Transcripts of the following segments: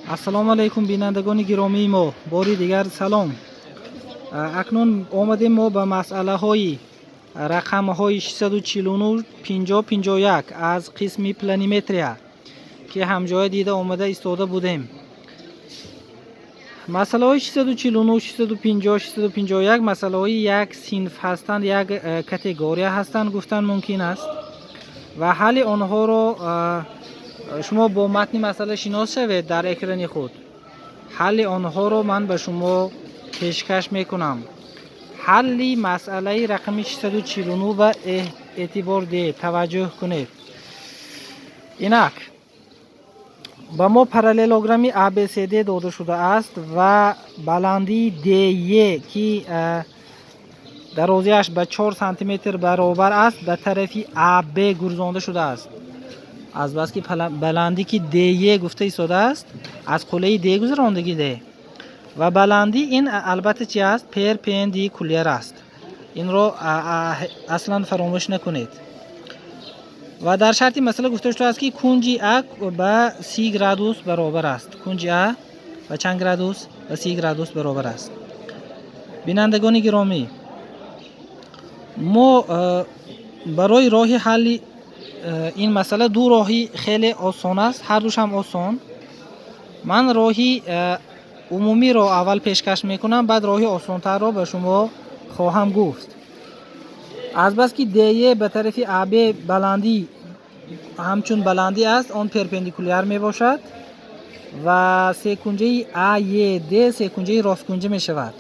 Ассалому алайкум, бинандагони гиромии мо, бори дигар салом. Акнун омадем мо ба масъалаҳои рақамҳои 649, 50, 51 аз қисми планиметрия, ки ҳамҷоя дида омада истода будем. Масъалаҳои 649, 650, 651 масъалаҳои як синф ҳастанд, як категория ҳастанд гуфтан мумкин аст, ва ҳалли онҳоро шумо бо матни масъала шинос шавед. Дар экрани худ ҳалли онҳоро ман ба шумо пешкаш мекунам. Ҳалли масъалаи рақами 649 ба эътибор диҳед, таваҷҷӯҳ кунед. Инак, ба мо параллелограмми ABCD дода шудааст ва баландии DE, ки дарозиаш ба 4 сантиметр баробар аст, ба тарафи AB гурзонда шудааст. Азбаски баландӣ, ки DE гуфта истодааст, аз қуллаи D гузарондагӣ де ва баландӣ ин албатта чи аст? Перпендикуляр аст. Инро аслан фаромӯш накунед. Ва дар шарти масъала гуфта шудааст, ки кунҷи А ба 30 градус баробар аст. Кунҷи А ба чанд градус? Ба 30 градус баробар аст. Бинандагони гиромӣ, мо барои роҳи ҳалли ин масъала ду роҳи хеле осон аст, ҳардушам осон. Ман роҳи умумиро аввал пешкаш мекунам, баъд роҳи осонтарро ба шумо хоҳам гуфт. Азбаски DE ба тарафи AB баландӣ ҳамчун баландӣ аст, он перпендикуляр мебошад ва секунҷаи AED секунҷаи росткунҷа мешавад.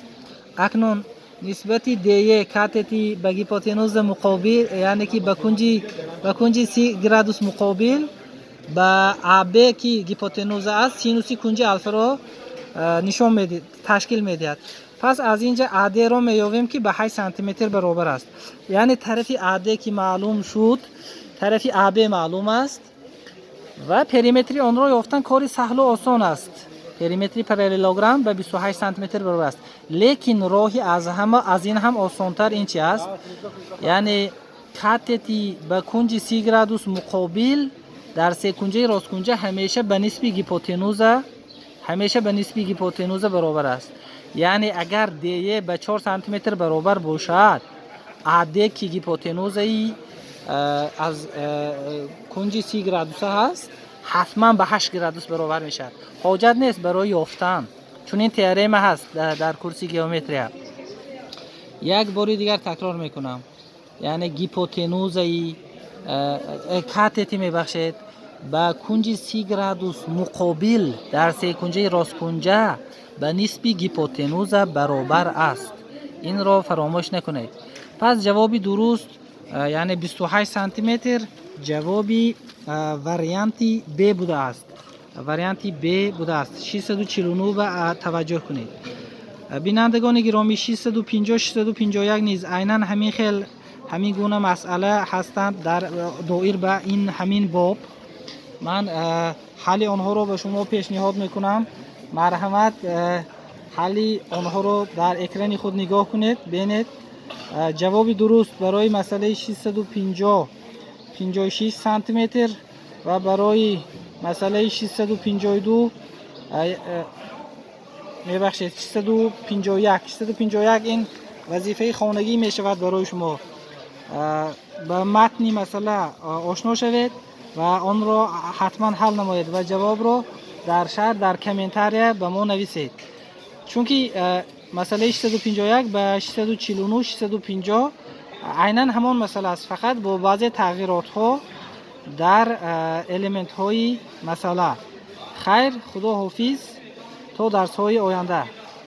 Акнун нисбати DE катети ба гипотенуза муқобил, яъне ки ба кунҷи 30 градус муқобил ба AB, ки гипотенуза аст, синуси кунҷи алфаро нишон ташкил медиҳад. Пас аз ин ҷа AD-ро меёбем, ки ба 8 сантиметр баробар аст. Яъне тарафи AD ки маълум шуд, тарафи AB маълум аст ва периметри онро ёфтан кори саҳлу осон аст. Периметри параллелограмм ба 28 сантиметр баробар аст. Лекин роҳи аз ҳама аз ин ҳам осонтар ин чи аст? Яъне катети ба кунҷи 30 градус муқобил дар секунҷаи росткунҷа ҳамеша ба нисби гипотенуза баробар аст. Яъне агар DE ба 4 сантиметр баробар бошад, AD, ки гипотенузаи аз кунҷи 30 градуса ҳаст, ҳатман ба 8 градус баробар мешавад. Ҳоҷат нест барои ёфтан, чунин теорема ҳаст дар курси геометрия. Як бори дигар такрор мекунам, яъне гипотенузаи катети, мебахшед, ба кунҷи 30 градус муқобил дар секунҷаи росткунҷа ба нисби гипотенуза баробар аст. Инро фаромӯш накунед. Пас ҷавоби дуруст, яъне 28 сантиметр, ҷавоби варианти Б будааст, варианти Б будааст. 649 ба таваҷҷӯҳ кунед, бинандагони гиромӣ. 650, 651 низ айнан ҳамин хел, ҳамин гуна масъала ҳастанд дар доир ба ин ҳамин боб. Ман ҳалли онҳоро ба шумо пешниҳод мекунам. Марҳамат, ҳалли онҳоро дар экрани худ нигоҳ кунед, бинед. Ҷавоби дуруст барои масъалаи 650 56 сантиметр ва барои масъалаи 652, мебахшед, 651, 651 ин вазифаи хонагӣ мешавад барои шумо. Ба матни масъала ошно шавед ва онро ҳатман ҳал намоед ва ҷавобро дар шарҳ, дар комментария ба мо нависед, чунки масъалаи 651 ба 649, 650 айнан ҳамон масъала аст, фақат бо баъзе тағйиротҳо дар элементҳои масъала. Хайр, худо ҳофиз, то дарсҳои оянда.